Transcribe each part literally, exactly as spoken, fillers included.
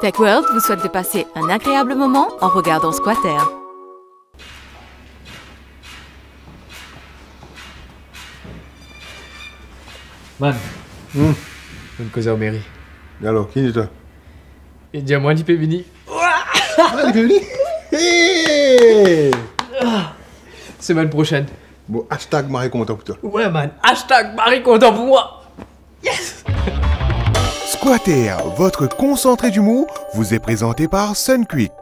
Tech World vous souhaite de passer un agréable moment en regardant Squatter. Man, Hmm. nou koz ar meri. E alor, ki li dir twa? Li dir mwa li pe vini. Ah, li pe vini? Hey! Semenn prosenn. Bon, hashtag mari kontan pou twa. Ouais, man. Hashtag mari kontan pou mwa. Yes! Squatter, votre concentré d'humour, vous est présenté par Sunquick.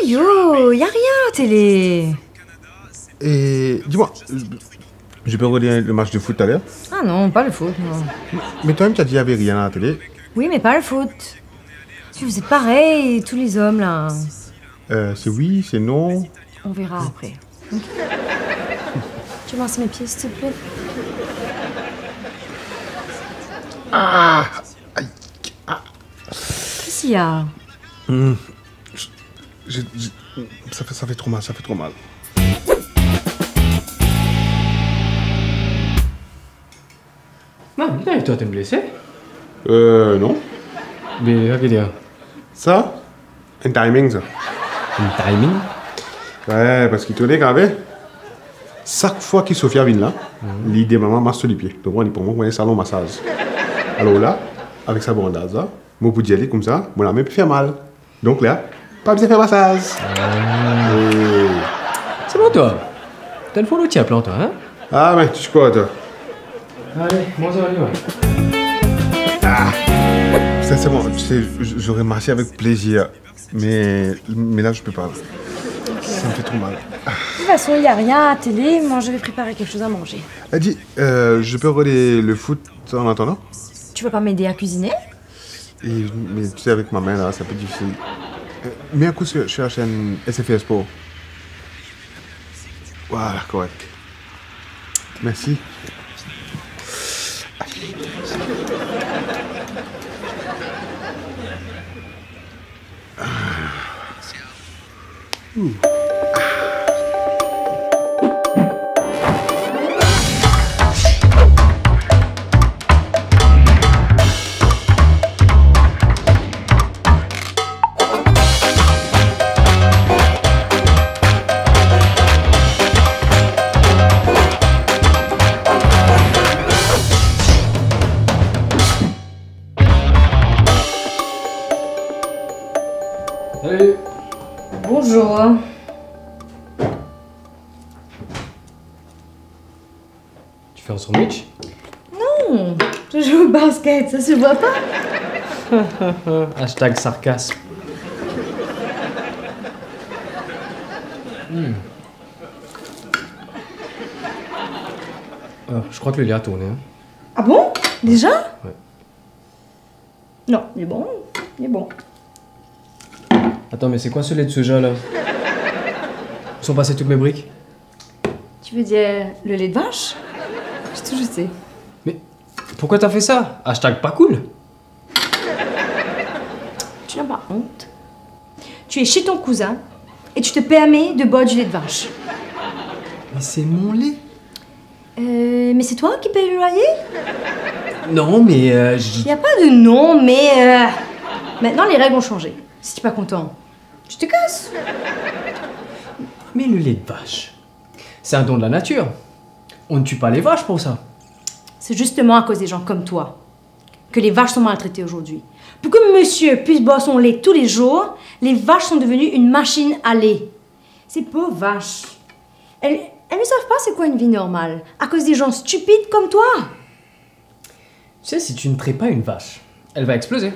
Yo, y a rien à la télé. Et dis-moi, je peux regarder le match de foot tout à l'heure? Ah non, pas le foot, non. Mais toi-même, tu as dit qu'il y avait rien à la télé. Oui, mais pas le foot. Vous êtes pareils, tous les hommes, là. Euh, c'est oui, c'est non. On verra après. Ok. Tu masses mes pieds, s'il te plaît? Ah! Aïe! Ah! Qu'est-ce qu'il y a? Hmm. Je, je, je, ça fait, ça fait trop mal, ça fait trop mal. Non, putain, toi, t'es blessé? Euh, non. Mais, ok, bien. Ça, un timing, ça. Un timing? Ouais, parce que tu connais quand même, chaque fois que Sofia vient là, Mhm. li demann mwa mas so lipie. Donc, on est pour moi, on est salon massage. Alors là, avec sa bandage là, mo pou dir li koumsa, mo lame pe fer mal. Donk la, pa bizin fer masaz. Ah. Wi. C'est bon, toi. T'as une folle au tiens, toi, hein? Ah, mais tu crois, toi? Allez, moi, ça va aller, ouais. Ah. Sincèrement, tu sais, j-, j'aurais marché avec plaisir. Mais, mais là, je peux pas. Ça me fait trop mal. De toute façon, il y a rien à la télé. Moi, je vais préparer quelque chose à manger. Ah, dis, euh, je peux regarder le foot en attendant? Tu vas pas m'aider à cuisiner? Et, mais tu sais, avec ma main, là, c'est un peu difficile. Euh, mets un coup sur, sur la chaîne S F R Sport. Voilà, correct. Merci. Salut. Bonjour. Tu fais un sandwich? Non, je joue au basket, ça se voit pas. Hashtag sarcasme. Hmm. Euh, je crois que le lait a tourné, hein. Ah bon? Déjà? Ouais. Non, il est bon, il est bon. Attends, mais c'est quoi ce lait de soja, là? Où sont passées toutes mes briques? Tu veux dire le lait de vache? Je te jure. Mais pourquoi t'as fait ça? Hashtag pas cool. Tu n'as pas honte? Tu es chez ton cousin et tu te permets de boire du lait de vache. Mais c'est mon lait. Euh, mais c'est toi qui payes le loyer? Non, mais, euh, j-, Il n'y a pas de non, mais, euh, maintenant, les règles ont changé. Si t'es pas content, tu te casses. Mais le lait de vache, c'est un don de la nature. On ne tue pas les vaches pour ça. C'est justement à cause des gens comme toi que les vaches sont maltraitées aujourd'hui. Pour que monsieur puisse boire son lait tous les jours, les vaches sont devenues une machine à lait. Ces pauvres vaches, elles, elles ne savent pas c'est quoi une vie normale, à cause des gens stupides comme toi. Tu sais, si tu ne traites pas une vache, elle va exploser.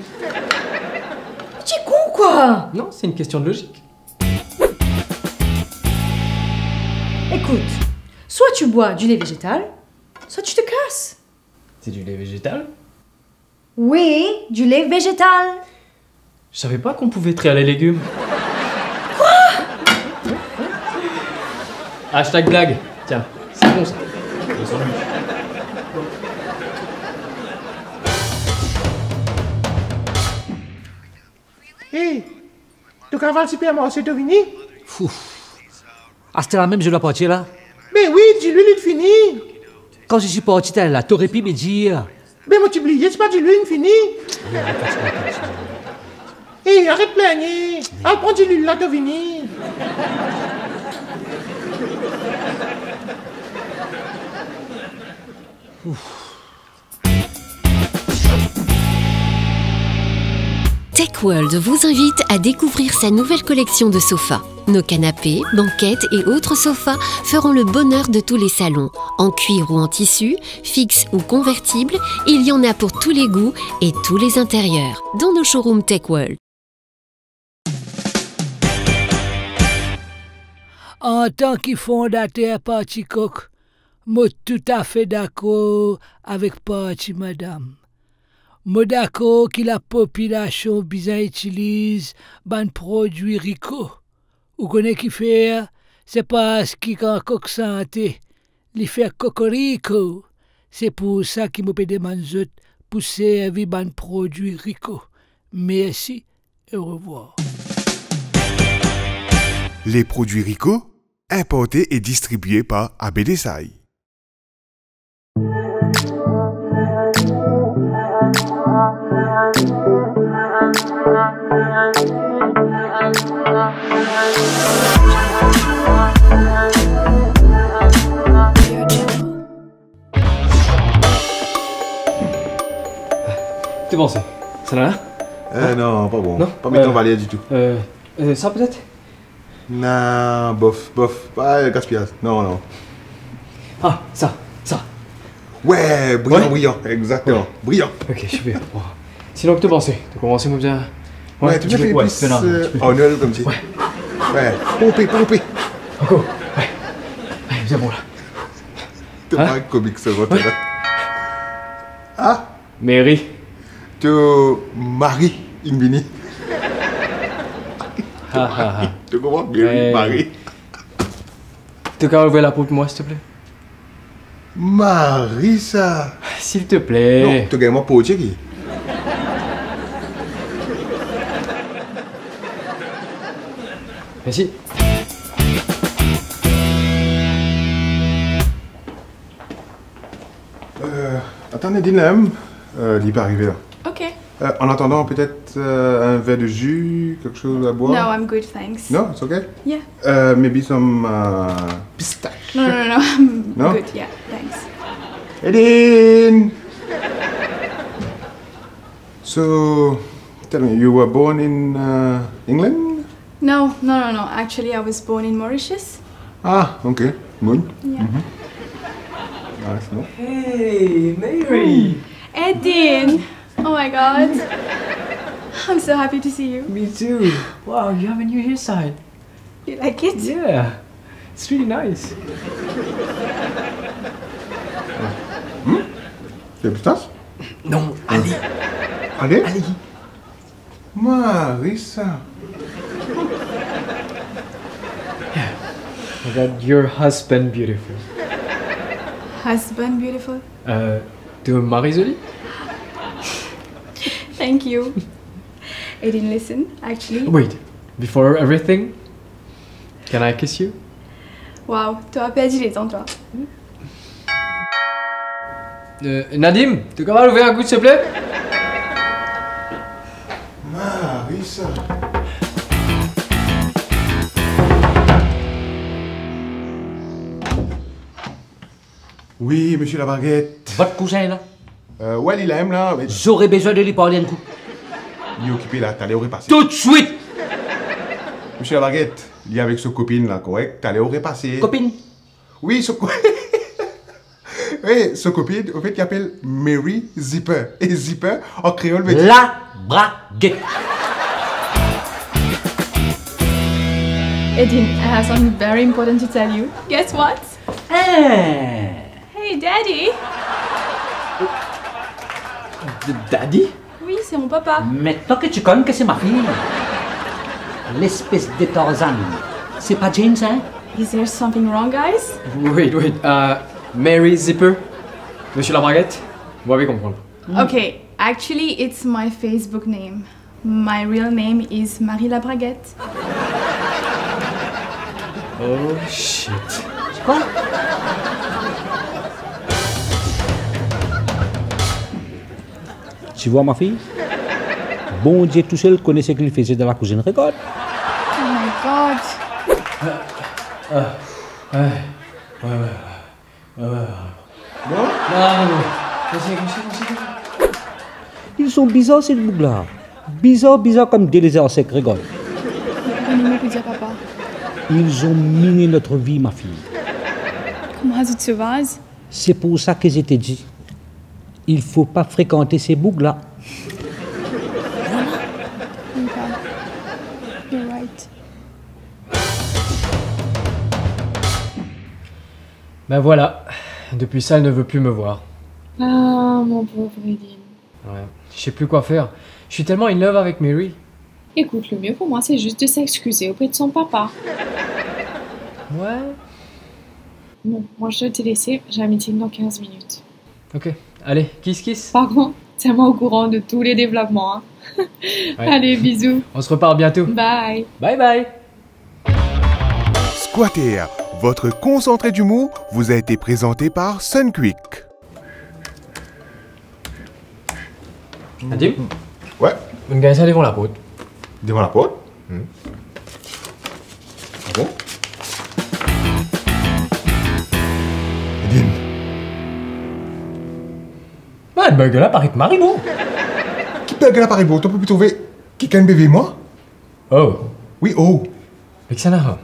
Tu es con, quoi! Non, c'est une question de logique. Écoute, soit tu bois du lait végétal, soit tu te casses. C'est du lait végétal? Oui, du lait végétal. Je savais pas qu'on pouvait traire les légumes. Quoi? Hashtag blague. Tiens, c'est bon, ça. Hé, To kav al sipermarse, to vini? Ouf. Aster la mem zot dwa parti la? Be wi, dilwil inn fini. Kan zot ti parti taler la, to ou'repli pe dir. Be mo ti bliye, ti pa dilwil inn fini. E, aret pligne. Al pran dilwil la, to vini. Tech World vous invite à découvrir sa nouvelle collection de sofas. Nos canapés, banquettes et autres sofas feront le bonheur de tous les salons. En cuir ou en tissu, fixe ou convertible, il y en a pour tous les goûts et tous les intérieurs. Dans nos showrooms Tech World. Antan ki fondater Parti Kok, mo toutafe dakor avek parti madam. Mo dakor ki lapopilasion bizin itiliz bann prodwi Rico. Ou kone kifer? Se parski kan kok sante, li fer kokoriko. Se pou sa ki mo pe demann zot pou servi bann prodwi Rico. Mersi e orevwar. Les produits Rico, importés et distribués par A B D Sai. To panse? Sa la? Eh, non, pa bon. Non? Pa met anvaler ditou. Euh, euh, sa petet? Non, bof, bof. Pa gaspiyaz. Non, non. Ah, sa, sa. Ouais, briyan, briyan. Exactement. Ouais. Briyan. Ok, super. Bon. Sinon, ki to panse? To koumans, mo bien. Ouais, to bizin fer plis, euh, Arnold koumsi. Ouais. Ouais. Ponpe, ponpe. Ankor. Ouais. Ouais, bien bon la. To pa komik sa, zot la. Ah! Mary. To mari inn vini. Ha, ha, ha. To konpran? Mary, mari. To kav ouver laport pou mwa, silteple? Mari sa. Silteple. Non, to gagn mwa portie ki? Mersi. Euh, atann, Edine la mem, euh, li pe arive la. Ok. Euh, en attendant, peut-être, euh, un verre de jus, quelque chose à boire? No, I'm good, thanks. No, it's okay? Yeah. Euh, maybe some, euh, pistache. No, no, no, no, I'm good, yeah, thanks. Edine! So, tell me, you were born in, uh, England? No, no, no, no. Actually, I was born in Mauritius. Ah, okay. Good. Yeah. Mm-hmm. Nice, no? Hey, Mary! Edine! Oh my God. I'm so happy to see you. Me too. Wow, you have a new hairstyle. You like it? Yeah, it's really nice. Hmm? Pistache? Non, ale. Ale? Ale. Mari sa. Look at your husband, beautiful. Husband beautiful? Euh, to mari zoli? Thank you. Edine, listen, actually. Wait, before everything, can I kiss you? Wow, to perdi letan, twa. Euh, Nadim, to kapav ouver lakour, silteple? Mari sa. Wi, misie Labarget. Vot kouzin la? Euh, wi, li la mem la, me... Zot ore bizin de li parle enn kou. Li okipe la, taler ou repase. Toutswit! Misie Labarget, li avek so kopinn la, korek? Taler ou repase. Kopinn? Wi, so ko-, wi, so kopinn, anfet, li apel Mary Zipper. E zipper, an kreol, vedir... Labarget. Edine, I have something very important to tell you. Guess what? Eh. Hey, Daddy! D-, Daddy? Oui, c'est mon papa. Maintenant que tu connais que c'est ma fille. L'espèce de Tarzan. C'est pas James, hein? Is there something wrong, guys? Wait, wait, euh, Mary Zipper? Misie Labarget, vous avez compris. Okay, actually, it's my Facebook name. My real name is Marie Labraguette. Oh shit. Quoi? Tu vois, ma fille? Bondie tousel kone seki li faze dan lakouzinn. Regarde. Oh my God. Ah, ouais, ouais, ouais. Bon? Non, non, non. Vas-y, vas-y, vas-y, vas-y. Ils sont bizarres, ces bougs-là. Bizarre, bizarre comme des lézard sec, regarde. Ils ont miné notre vie, ma fille. Kouma zot sovaz? C'est pour ça que je te dis, il faut pas fréquenter ces bougs-là. Okay. You're right. Ben voilà, depuis ça, elle ne veut plus me voir. Ah, mon pauvre Edine. Ouais, je sais plus quoi faire. Je suis tellement in love avec Mary. Écoute, le mieux pour moi, c'est juste de s'excuser auprès de son papa. Ouais. Bon, moi, je dois te laisser. J'ai un meeting dans quinze minutes. Ok, allez, kiss kiss. Par contre, tiens-moi au courant de tous les développements, hein. Ouais. Allez, bisous. On se reparle bientôt. Bye. Bye bye. Squatter, votre concentré d'humour vous a été présenté par Sunquick. Adim? Ouais. Vinn gagn sa devan laport. Devan laport? Hmm. Ah bon? Edine. Ah, bug la paret mari, non? Ki bug la paret, bro? To pe trouve kikenn bebe mwa? Oh. Oui, oh. Vexana.